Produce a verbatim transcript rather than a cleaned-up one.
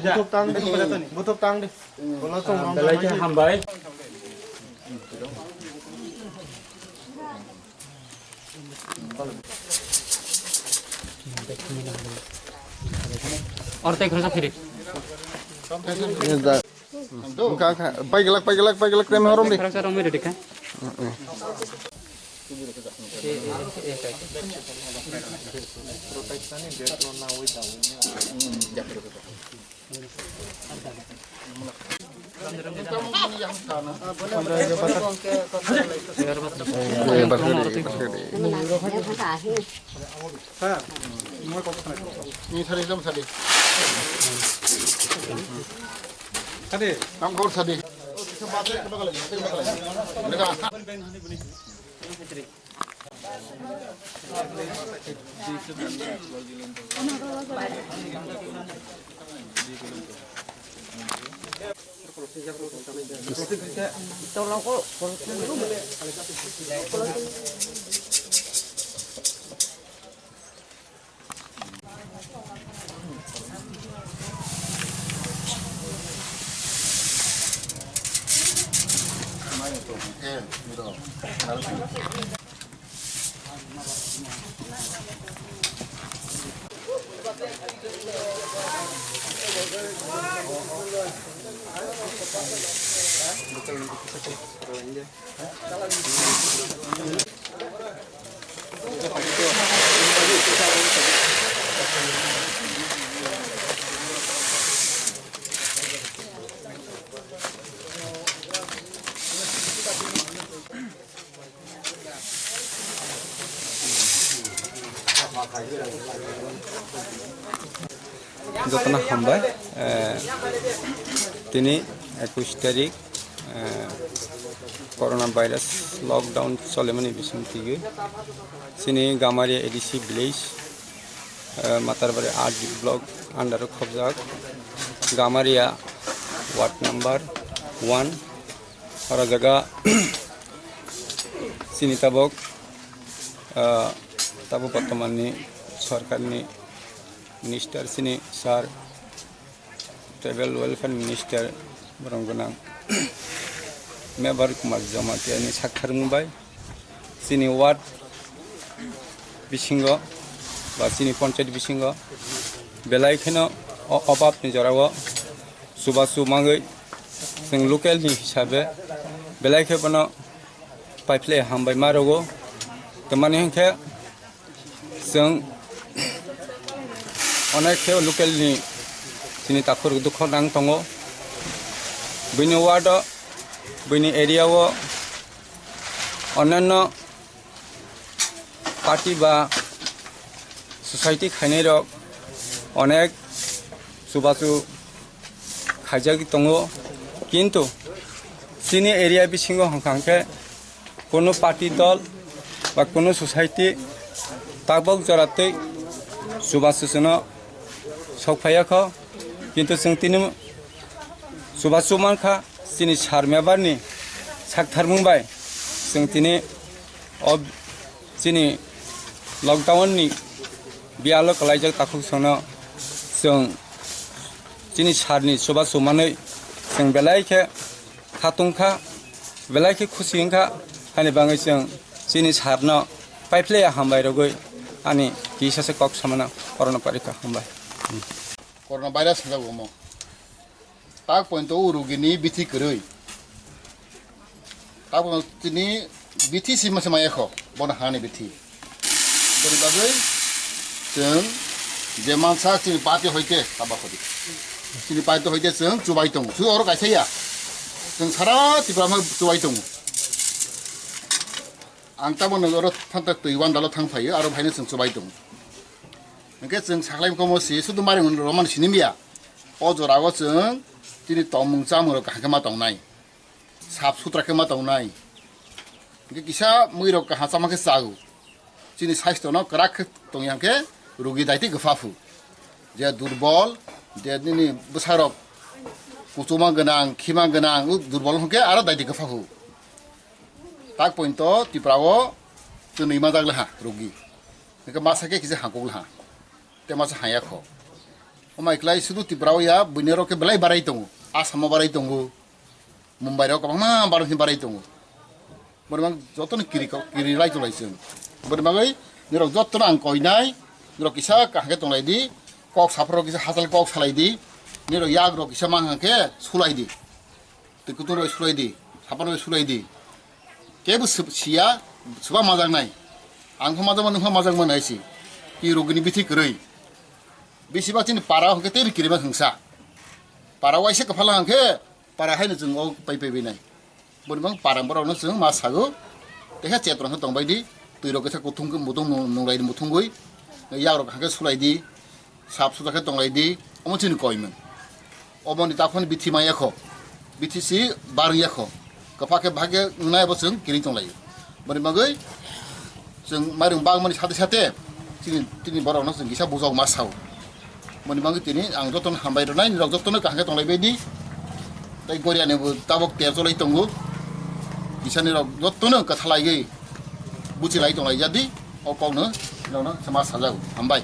Buthuk tang di. Buthuk tang di. Hambai. Ortek khoroksa phiri. Wngkha, wngkha. Pai glak, pai glak, pai glak, tei horom di. Khoroksa romwi rwdi kha. Jotono hambai, eh, tini ekush tarik, eh, corona virus lockdown solemani bising tigi. Chini Gamaria A D C village, eh, Matarbari R D block under o khobjak Gamaria ward number one. Oro jaga chini tabok, ah, tabok bortomanni sorkarni minister chini sir, tribal welfare minister borong gwnang Mebar Kumar Jamatia ni sakthar mung bai chini ward bisingo ba chini ponchayat bisingo belai kheno o-, obab ni jorao chubachu mangwi chwng local ni hisabe belai khe bono paiphlai hambai ma rwgo. Tamani hinkhe chwng onek khe local ni chini takhuk dukho nang tongo. Bini ward o, bini area o onanno party ba society khainai rok onek chubachu khaijagwi tongo, kintu chini area bisingo hwnkha hwnkhe kunu party dol ba kunu society tabok jora twi chubachu chwngno sok phaiya kho, kintu chwng tini chubachu mankha chini sir Mebar ni saktharmung bai chwng tini o chini lockdown ni biyalo kwlaijak takhuk chwngno chwng chini sir ni chubachu manwi chwng belai khe khatung kha, belai khe khusi wng kha, haini bagwi chwng chini sir no paiphlaiya hambai rwgwi ani kisa se kok samano orono pari kha, hambai. Corona virus hinjago omo. Tak pointo o rugini bithi kwrwi. Tak pointo tini bithi si masa maya kho, bono hani bithi. Boni bagwi chwng je mansa chini party hoite taba khodi. Chini party hoite chwng chubai tongo. Chwng oro kaisa ya. Chwng sara Tipra ma chubai tongo. Ang tabok no oro thanta twi wandalo thang phaio, aro phaino chwng chubai tongo. Hwnkhe chwng saklaimung komo si, sudu maring romani sinimya. O jorao chwng chini tongmung chamung rok kaham khe ma tongnai, sap sutra khe ma tongnai. Hwnkhe kisa mui rok kaham chama khe chao. Chini saisto no kwrak khe tongya hwnkhe rugi daiti gwpha phu. Je durbol, Je nini bwsarok kuchuma gwnang, khima gwnang, u durbol hwnkhe aro daidi kwpha hu. Tak pointo Tripura o chwnwi majak laha rogi. Hwnkhe masa khe kisa hangkuk laha. Te masa haya kho. Omai klai sudu Tripura o ya buini rok khe belai barai tongo. Assam o barai tongo. Mumbai rok kwbangma barai barai tongo. Bormang jotono kiri kiri lai tong lai chwng. Bormang oi nirok jotono ang koinai, nirok kisa kaham khe tong lai di. Kok saphar rok kisa hachal kok salai di. Nirok yak rok kisa mang hang khe sulai di. Twi kutung rok sulai di, sapan rok sulai di. Kebo sib-, siya, suba majak nai. Ang pho majak mano, nung pho majak mano hai si. Ki rogini bithi kwrwi. Bisi ba chini para hwnkhe tei rikirima hwngsa. Para waisa kwphala hwnkhe para haino chwng o pai pai bai nai. Boni bang para borok no chwng ma sago. Tei khe chet rok khe tong bai di. Twi rok khe kutung khe mutung nung-, nung lai di mutung gwi. Yak rok hwnkhe sulai di. Sap suda khe tong lai di. Omo chini koimung. Oboni takhon bithi maya kho, bithi si barung ya kho, kwpha khe bahai khe wngnai bo chwng kiring tong lai. Boni bagwi chwng mairung bagmani sate sate chini, chini borok no chwng kisa bujok ma sao. Boni bagwi tini ang jotono hambai rwnai, nirok jotono kaham khe tong lai bai di. Tei Goria ni bo tabok ter cholai tongo, kisa nirok jotono kwtha lai gwi buchi lai tong lai ya di. O kok no nirok no sama sajao. Hambai.